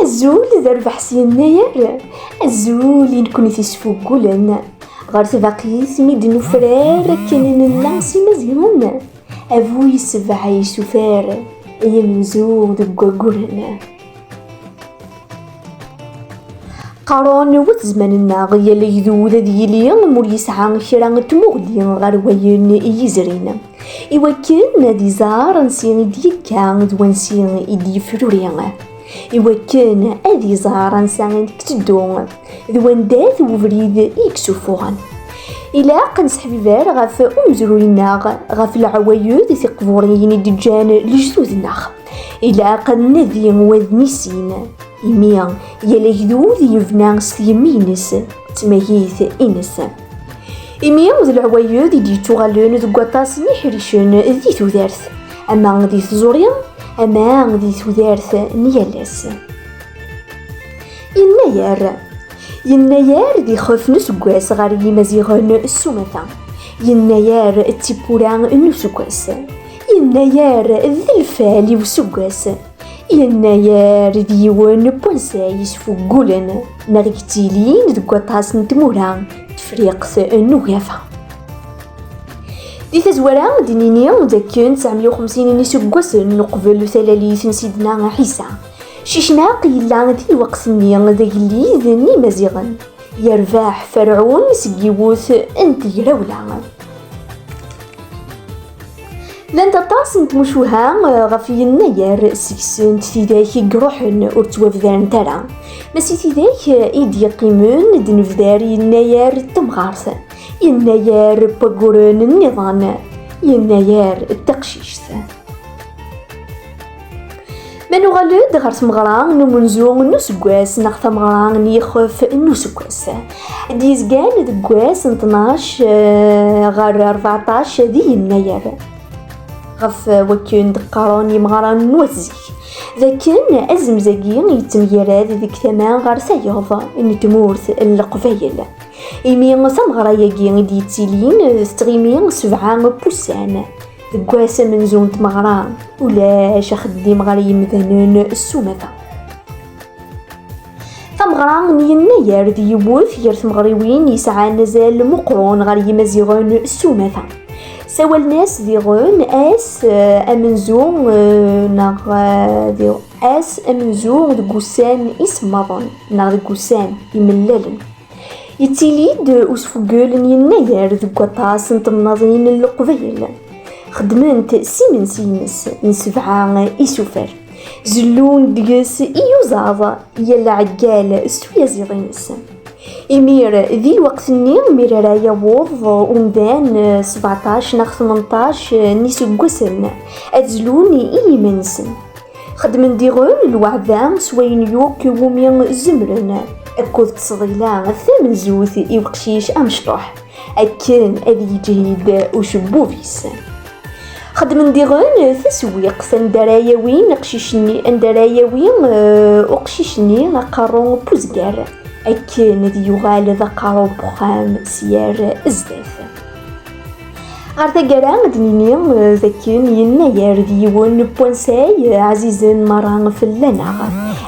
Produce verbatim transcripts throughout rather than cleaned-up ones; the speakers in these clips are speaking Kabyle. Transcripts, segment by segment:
Azul d rrbeḥ s yennayer, azul i nekkni tisfuggulen. Ɣer tbaqit mi d-nufrar akken nella s imaziɣen, a bu yessebɛa yesufar, ay amenzu deg wagguren. Qqaren wat zzman-nneɣ yal agdud ad yili m'ur yesɛa kra n tmuɣli ɣer wayen i yezrin, iwakken ad iẓer ansi i d-yekka d wansi i d-yefruri, iwakken ad iẓer ansa i d-yetteddu d wanda-t webrid i yessufuɣen. Ilaq ad nesseḥbiber ɣef umezruy-nneɣ, ɣef leɛwayed tiqburin i d-ǧǧan lejdud-nneɣ. Ilaq ad nadi u ad nissin, imi yal agdud yebna s tyemmi-ines d tmagit-ines. Imi d leɛwayed i d-yettuɣalen deg waṭas n yiḥricen di tudert, ama di tẓuri, ama di tudert n yal ass. Yennayer. Yennayer d ixef n useggas ɣer yimaziɣen s umata. Yennayer d tiwwura n useggas. Yennayer d lfal i useggas. Yennayer d yiwen n wansay yesfuggulen neɣ yettilin deg waṭas n tmura, Tefriqt n Ugafa. Di tazwara, ad d-nini d akken tesɛemya u xemsin n yiseggasen uqbel talalit n Sidna Ɛisa, Cicnaq yella di lweqt-nni d agellid n Yimaziɣen, yerbeḥ Ferɛun seg yiwet n tegrawla. Llant aṭas n tmucuha ɣef Yennayer, seg-sent tidak i iruḥen ur ttwabdarent ara. Ma si tidak i d-yeqqimen, d-nebdar Yennayer n temɣart, Yennayer n wagguren nniḍen, Yennayer n teqcict. Ma nuɣal-d ɣer tmeɣra n umenzu n useggas neɣ tameɣra n yixef n useggas, d-yezgan deg wass n tnac, eh, ɣer rbeɛṭac di Yennayer, ɣef wakken d-qqaren yimeɣran n wat zik, d akken azemz-agi yettemgarad deg tama ɣer tayeḍ n tmurt n Leqbayel, imi tameɣra-agi i d-yettilin tettɣimi sebɛa n wussan. Deg wass amenzu n tmeɣra, ulac axeddim ɣer yimdanen s umata. Tameɣra n Yennayer d yiwet gar tmeɣriwin yesɛan azal meqqren ɣer Yimaziɣen s umata. Sawalen-as diɣen ass, eh, amenzu, eh, neɣ, eh, diɣ-, ass amenzu deg ussan isemmaḍen neɣ deg ussan imellalen. Yettili-d usfuggel n Yennayer deg waṭas n temnaḍin n Leqbayel. Xedment s imensi-ines n sebɛa isufar. Zellun deg-s iyuzaḍ, yal aɛeggal s uyaziḍ-ines. Imir, di lweqt-nni, mi ara yaweḍ umdan sbeɛṭac neɣ tmenṭac n yiseggasen, ad zlun i yiman-nsen. Xedmen diɣen lweɛda s wayen yakk iwumi zemren, akked ttesḍila tamenzut i uqcic amecṭuḥ, akken ad yeǧhid ucebbub-is. Xedmen diɣen tasewwiqt anda ara yawin aqcic-nni, anda ara yawi, eh, uqcic-nni aqerru n uzger, akken ad yuɣal d aqerru n wexxam s yar zdat. Ɣer taggara, ad d-nini, eh, d akken Yennayer d yiwen n wansay, eh, ɛzizen merra fell-aneɣ,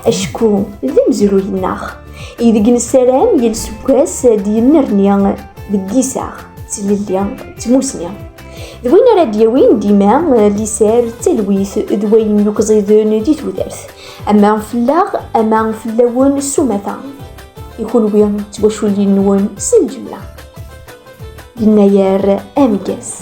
acku d amezruy-nneɣ, ideg nessaram yal aseggas ad d-yennerni deg yiseɣ, d tlelli, d tmusni. D win ara d-yawin dima, eh, liser, d talwit, d wayen yakk ẓiden di tudert. Ama fell-aɣ, ama fell-awen s umata. I kunwi d twaculin-nwen s lǧemla. Yennayer ameggaz.